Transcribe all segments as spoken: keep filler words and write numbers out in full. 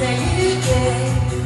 Say it again.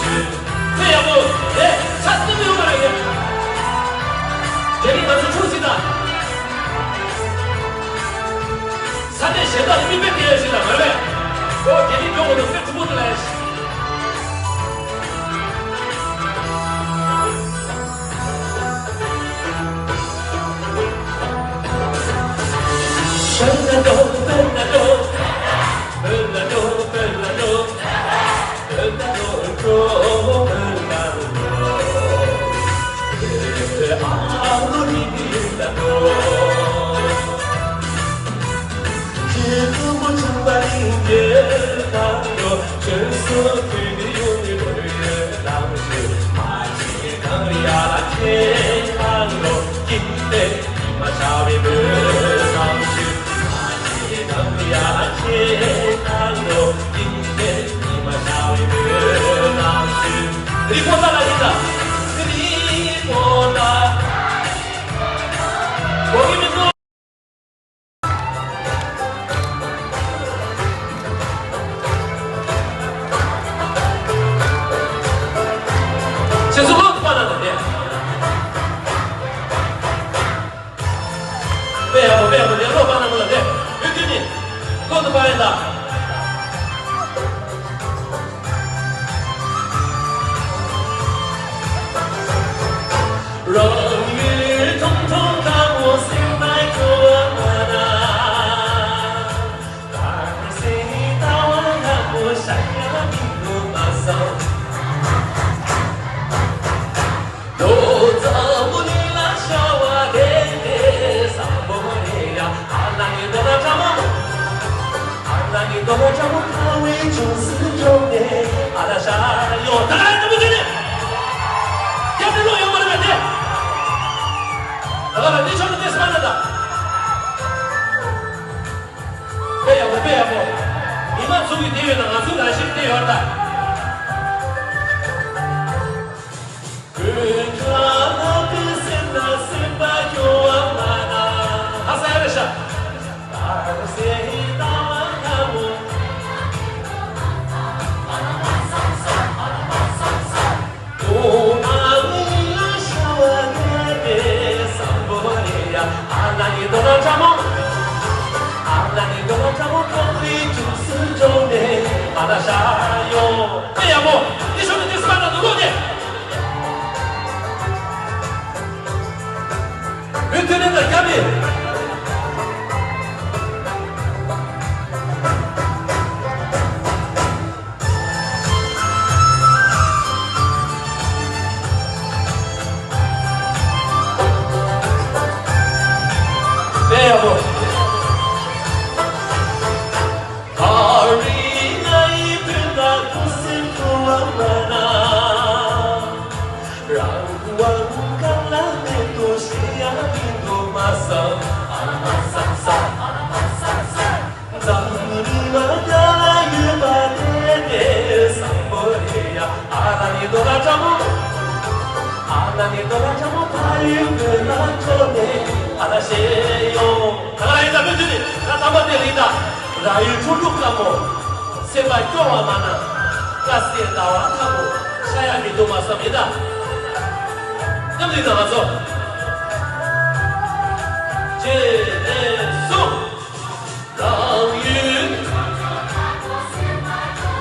ཚེ་ཡག་པོ། ཨེ། ཆ་ཚང་ཡོད་མ་རེད། དེ་རིང་ང་ཚོ་ཆུང་སྲིད་དང་། ས་གནས་གཞན་དག་ལ་མིག་དཔེ་སྟེར་ཡ་ཞིག་ལ་མ་རེད། ཨོ། དེ་རིང་མགྱོགས་པོ་དང་དཔེ་གྲུང་པོ་དེ་ལ་ཡ་ཞིག་རི་པོ་ཏ་ལ་ཡིན་ད། རི་པོ་ཏ། གོ་གི་མི་འདུག་ཁྱེད་ཚོ་ལོག་པ་ན་ད་དེ། དཔེ་ཡག་པོ། དཔེ་ཡག་པོ། དེ་ལོག་པ་ན་མོ་ལ་དེ། བོད་ཁྱིམ་ནི། ལོག་ཏུ་པ་ཡིན་ད། རང་ཡུལ་ཐུང་ཐུང་དཀར་མོ་སེམས་པ་སྐྱོ་བ་མ་ན། དཀར་སེར་ལྟ་བ་ལྷ་མོ་ཤ་ཡ་མི་འདུག་མ་བསམ། ལོ་ཙཱ་མུ་ནི་ལ་ཤ་བ་དེ་དེ་བསམ་པོ་རེ་ཡ། ཨ་ན་ནི་དོ་ན་ཏྲ་མོ། ཨ་ན་ནི་དོ་ན་ཏྲ་མོ་ཁ་བའི་ཅུང་སུ་འཇོག་ནས་ཨ་ལ་ཤ་ཡོ། ད་ག་རེ་ཏུ་མི་དེ་ནི། རྒྱབ་ནི་ལོ་ཡོང་བ་རེད་པས་དེ། ད་ག་ལ་ནི་ཆོ་ནི་དེ་སི་མ་ན་ད། དཔེ་ཡག་པོ། དཔེ་ཡག་པོ། མི་མང་ཚོ་གིས་བལྟས་ཡོད་ན་ང་ཚོ་རང་བཞིན་བལྟས་ཡོད་ད། བོད་ཁ་ལ་བོད་སེམས་ན་སེམས་པ་སྐྱོ་བ་མ་ན། ཧ་ས་ཡ་རེ་ཤ། དཀར་སེར་ལྟ་བ་ལྷ་མོ། དཔེ་ཡག་པོ། འདི་ཤོག་ནི་འདི་སི་མ་ན་འདུག་ལོ་ནས། བོད་མཐོ་རིམ་ལ་སྐྱབས་མེད། དཔེ་ཡག་པོ། ཨ་རི་ང་ཡི་བོད་ལ་ཐུགས་སེམས་ཐུབ་པ་མ་ན། རང་དབང་གང་ལ་མེད་དོ་ཞེས་ཡང་མི་འདུག་མ་བསམ། ཨ་ལ་མ་བསམ་བསམ། ཨ་ལ་མ་བསམ་བསམ། འཛམ་གླིང་མ་ཡ་ལ་ཡོད་པ་དེ་དེ་བསམ་པོ་རེད་ཡ། ཨ་ལ་ནི་དོ་ལ་ཀྲ་མོ། ཨ་ལ་ནི་དོ་ལ་ཀྲ་མོ་ཕ་ཡུལ་བོད་ལ་འགྲོ་ནས་ཨ་ལ་ཤེས་ཡོང་། ད་ག་རང་ཡིན་ད་བོད་དུ་ནི་ད་དམ་པ་དེ་རིང་ད་རང་ཡུལ་ཁྲོ་ཁྲོ་དཀར་མོ། སེམས་པ་སྐྱོ་བ་མ་ན། དཀར་སེར་ཟླ་བ་ལྷ་མོ། ཤ་ཡ་མི་འདུག་མ་བསམ་ཡིན་ད། མཉམ་དུ་ཡིན་ད་ང་ཚོ། ཅེ་ནེ་སུ། རང་ཡུལ།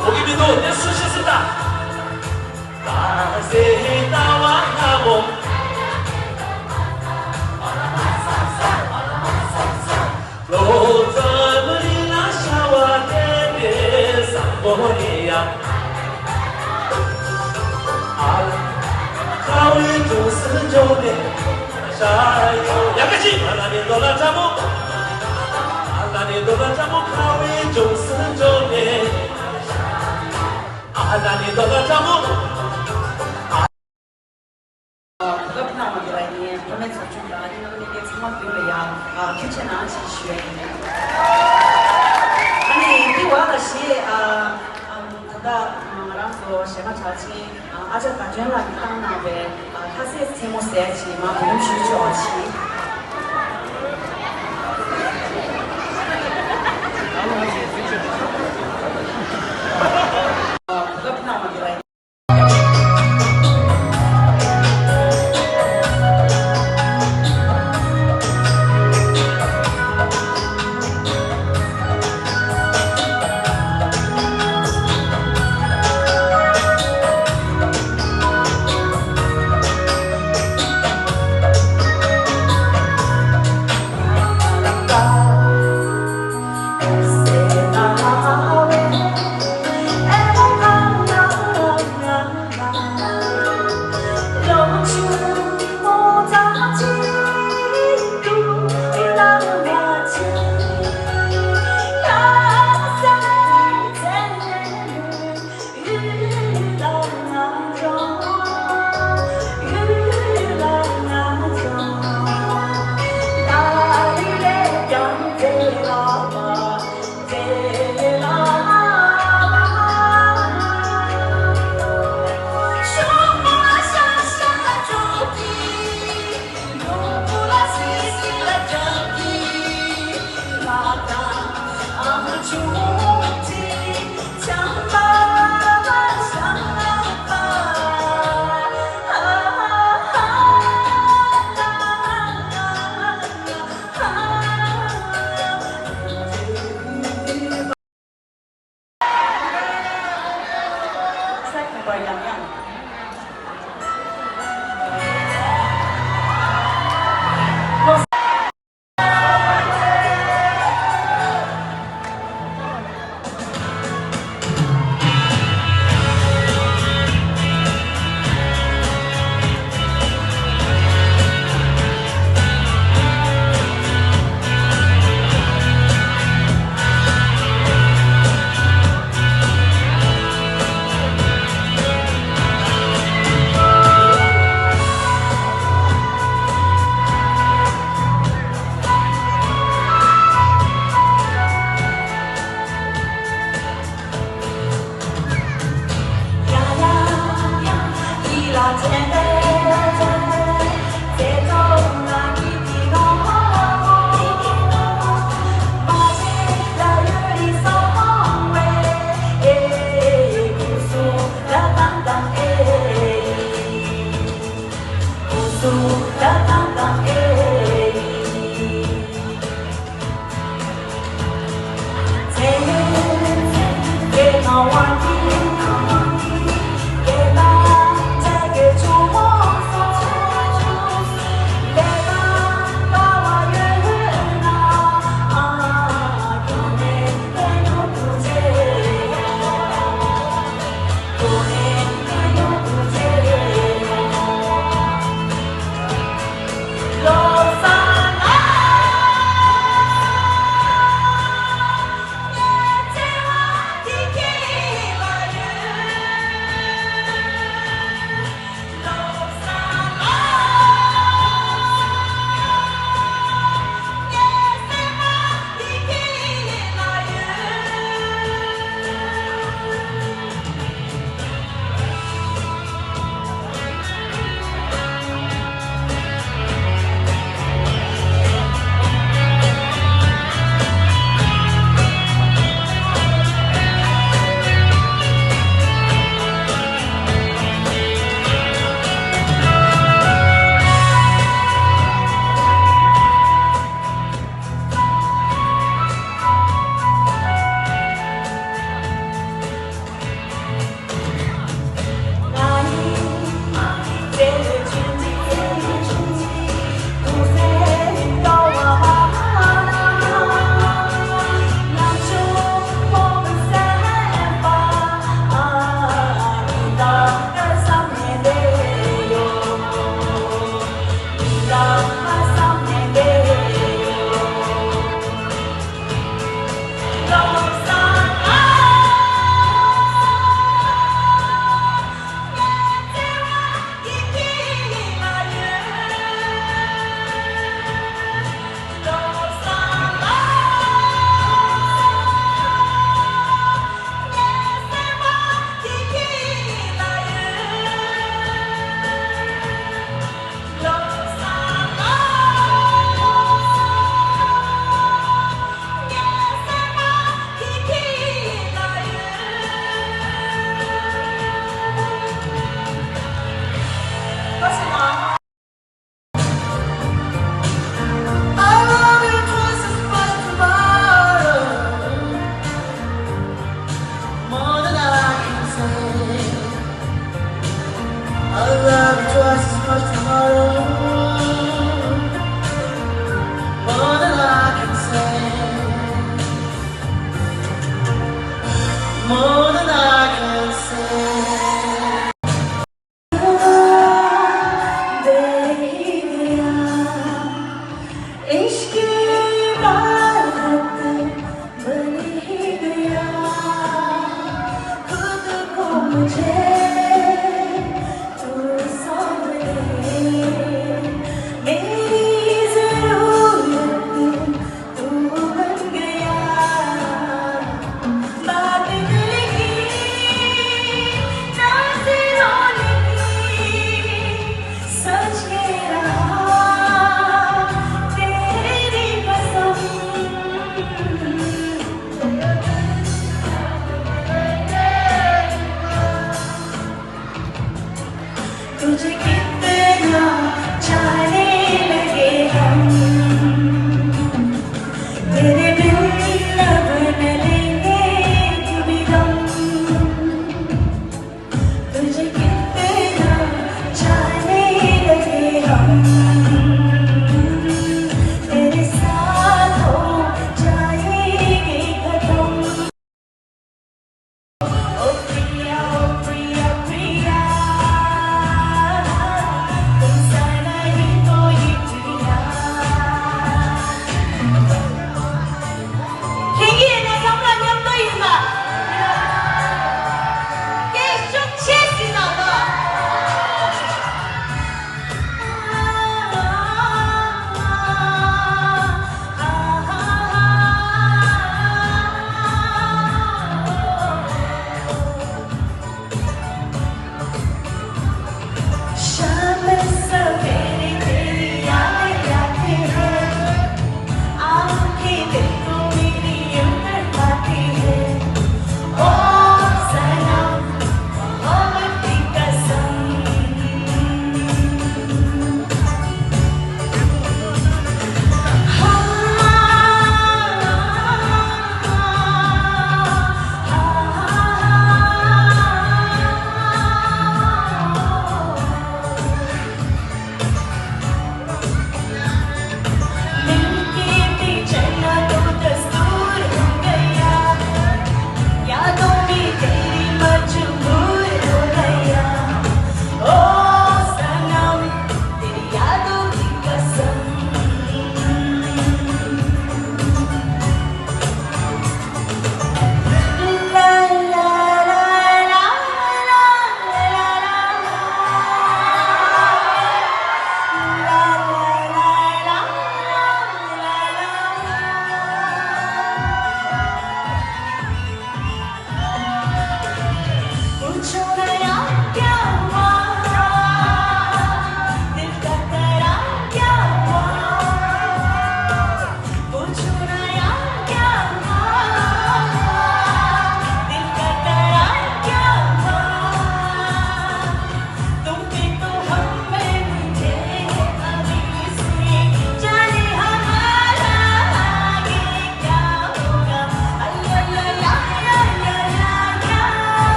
གོ་གི་མི་འདུག་དེ་སུ་ཤེས་སྲིད་ད། དཀར་སེར་ཟླ་བ་ལྷ་མོ། ལོ་ཙཱ་མུ་ནི་ལ་ཤ་བ་དེ་དེ་བསམ་པོ་རེད་ཡ། ཨ་ལ། ཁ་བའི་ཅུང་སུ་འཇོག་ནས་ཤ་ཡོ། ཡ་ག་ཅི། ཨ་ལ་ནི་དོ་ལ་ཀྲ་མོ། ཨ་ལ་ནི་དོ་ལ་ཀྲ་མོ་ཁ་བའི་ཅུང་སུ་འཇོག་ནས། ཨ་ལ་ནི་དོ་ལ་ཀྲ་མོ། སློབ་གནང་བ་འདི་ལ་ངས་ཕ་མའི་ཚོགས་ཆུང་དང་ཨ་ནེ་ཨ་ནེ་ཚང་མ་མདུན་ལ་ཡང་ཁྱེད་ཆེ་ནང་ཞེས་ཞུ་ཡ་ཡིན། ཨ་ནེ་འདི་བ་ལ་ཞེས་ད་ལྟ་ང་རང་ཚོ་ ང་གྲགས་ཅན་ཨ་ཅག་དགའ་སྟོན་ལགས་ཀྱིས་བཏང་གནང་བའི་ཁ་ཟས་མཚན་མོ་ཟེར་ཅིག་མར་སྒྲོན་ཞུས་ཆོག་ཅིག Twice as much tomorrow. More than I can say. More than I can say. इश्क इबादत बन ही गया खुद को मुझे तू सौंप दे। मेरी जरूरत तू बन गया। बात दिल की, नाज़ रोने की, सच कह रहा तेरी कसम। तुझे कितना चाहने लगे हम, तेरे बिन अब न लेंगे कभी दम। तुझे कितना चाहने लगे हम, तेरे साथ हो जाएगी खत्म। ओ प्रिया, ओ प्रिया, प्रिया, तुम सा नहीं कोई प्रिया। ཁྱེད་ཀྱིས་ཡིན་ན་ཚང་མ་མཉམ་དུ་ཡིན་པ། སྐད་ཤུགས་ཆེ་ཟིན་ན།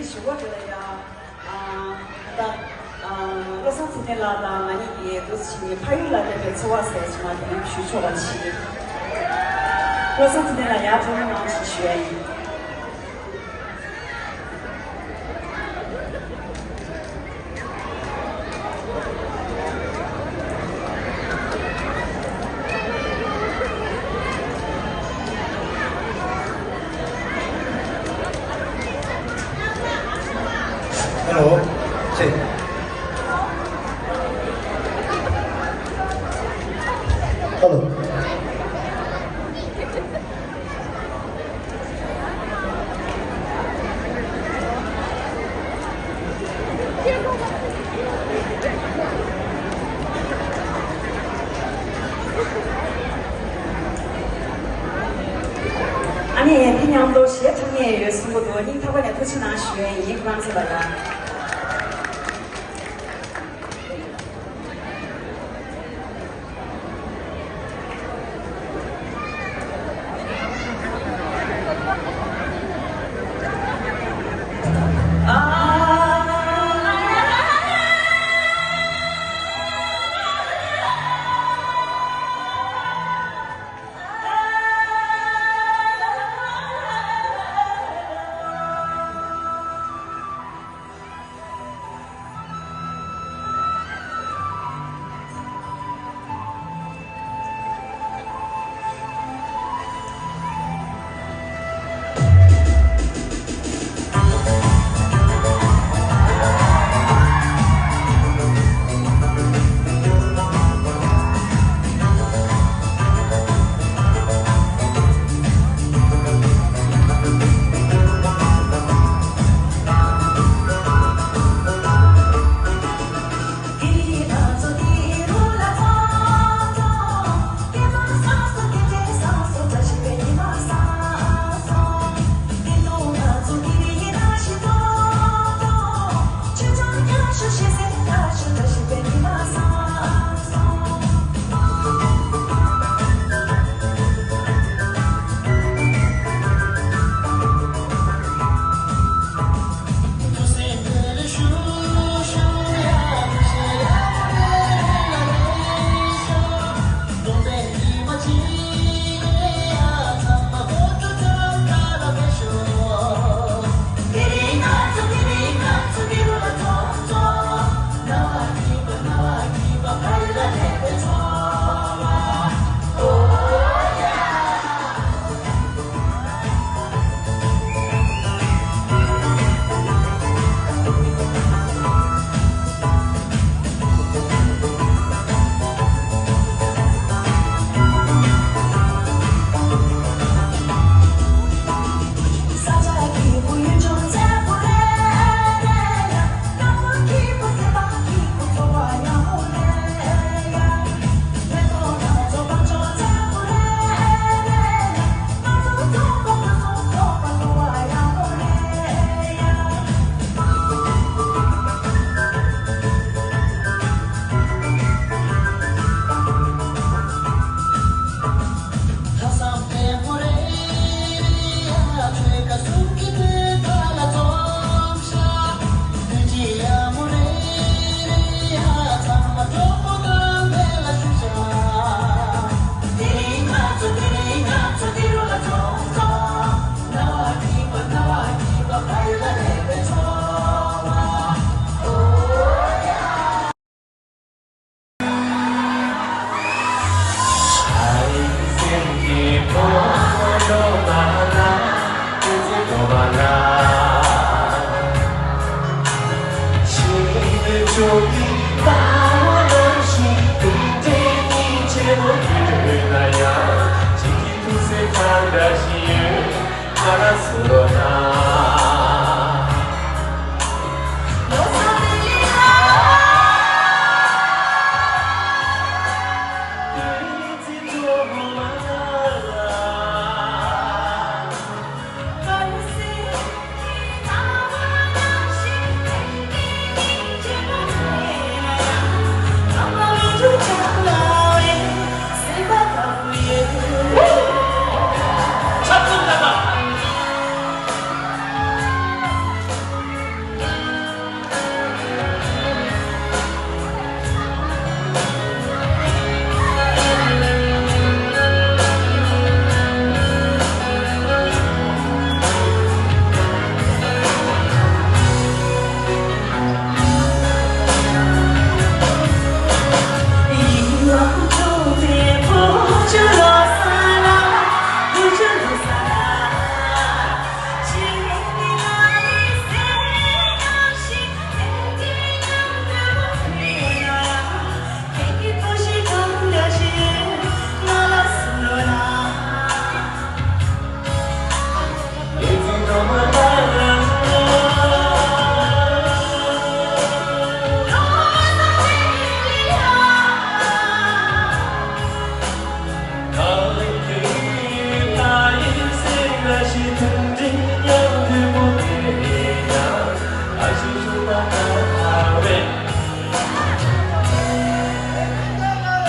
ཞུ་བ་དེ་ལ་ཡང་ད་ལྟ་བློ་བཟང་ཚེ་བརྟན་ལགས་དང་ང་གཉིས་ཀྱིས་འདུག་སེ་བྱས་ནས་ཕ་ཡུལ་ལ་སླེབས་པའི་ཚོར་བ་ཟེར་ཞིག་མ་དེ་ཞུ་ཆོག་པ་བྱེད། བློ་བཟང་ཚེ་བརྟན་ལགས་ཡར་འགྲོ་གནང་ཞེས་ཞུ་ཡ་ཡིན། Hello. Say. Hello. ཨ་ནི་འདི་མཉམ་དུ་གཞས་འཁྲབ་མཁན་ཡོད་གསུང་གི་འདུག་སྙིང་ཐག་པ་ནས་ཐུགས་རྗེ་གནང་ཞུ་ཡ་ཡིན། ཁོ་རང་ཚོ་ལ་ཡ།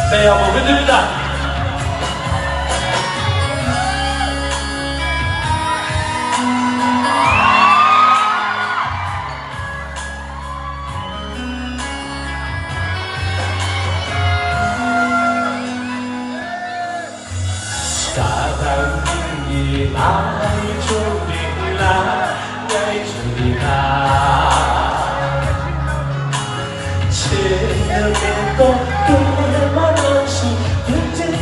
དཔེ་ཡག་པོ་མི་འདུག་ད།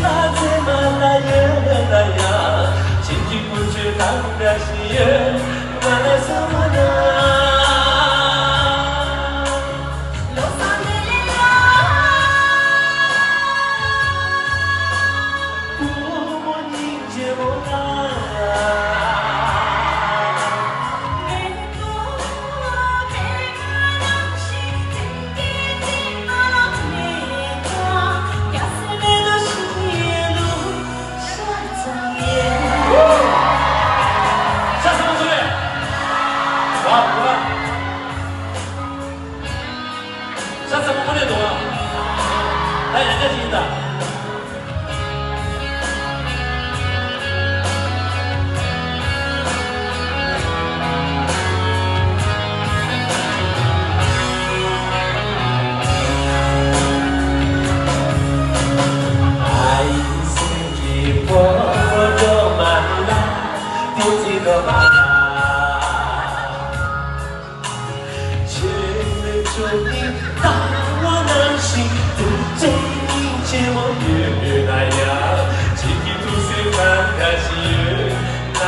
ས་ཚང་མ་ནས་འདུག་ཨ། ད་ཡང་བསྐྱར་ཞིག་ཡིན་ད།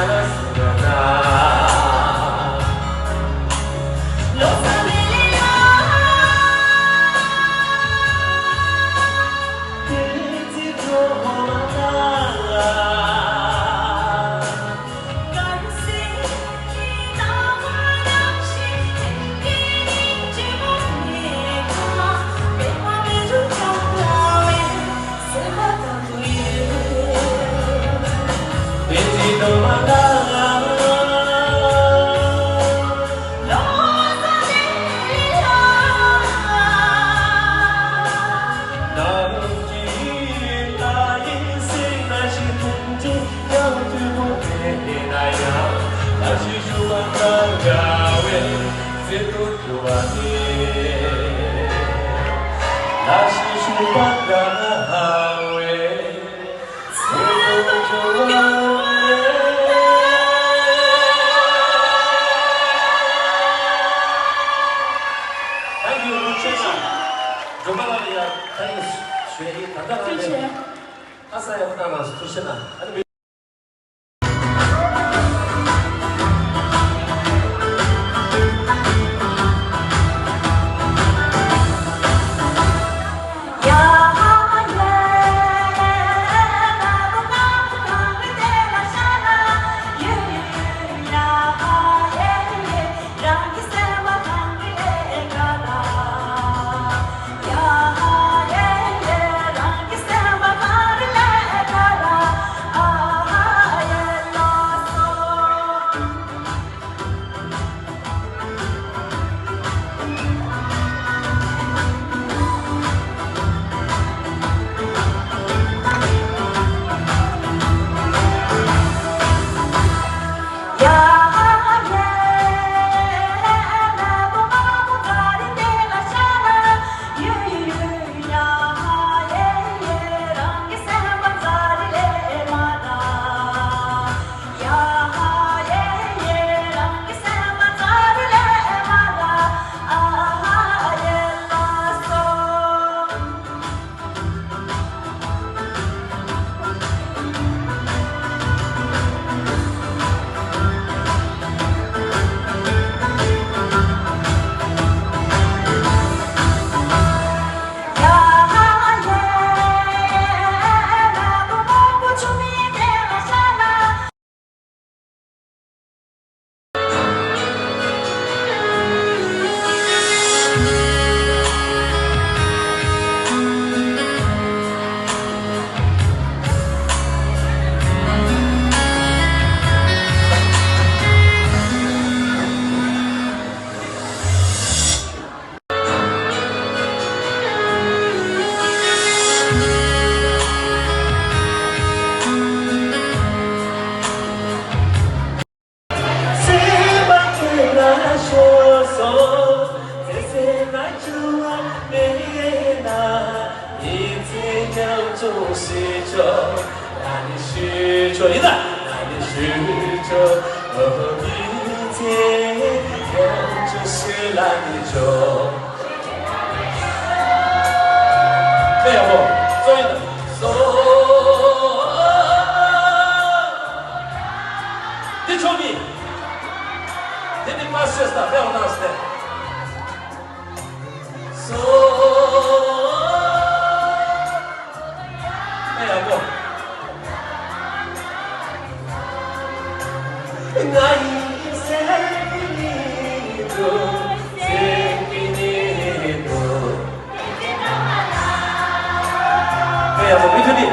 Thank you, ཐུགས་རྗེ་གནང་། སྒྲོལ་མ་ལགས་ལ་ཡང་ཐེངས་ཞུ་ཡ་ཡིན། ད་ལྟ་རང་ཐུགས་རྗེ་ཆེ། ཨ་ས་ཡག་པོ་གནང་རོགས་ཞུ། ཐུགས་རྗེ་གནང་། ཨ་ནི། ཆོག་ཡིན་ད། ཨོ་ཧོ། མི་ཚེ་ཡོང་ཆོག་ཤེས་ལ་ནི་ཆོག་དཔེ་ཡག་པོ། སོ་ཡིན་ད། སོ། དེ་ཆོག་མི། དེ་ནི་མ་ཤེས་ད་དཔེ་ཡག་པོ་བཏང་སྟེ། སོ། ཨེ་ཡག་པོ། ང་ཡི་སེམས་ཀྱི་ནི་འདུག་སེམས་ཀྱི་ནི་འདུག་ཨེ་ཡག་པོ། མི་ཐུབ་ནི།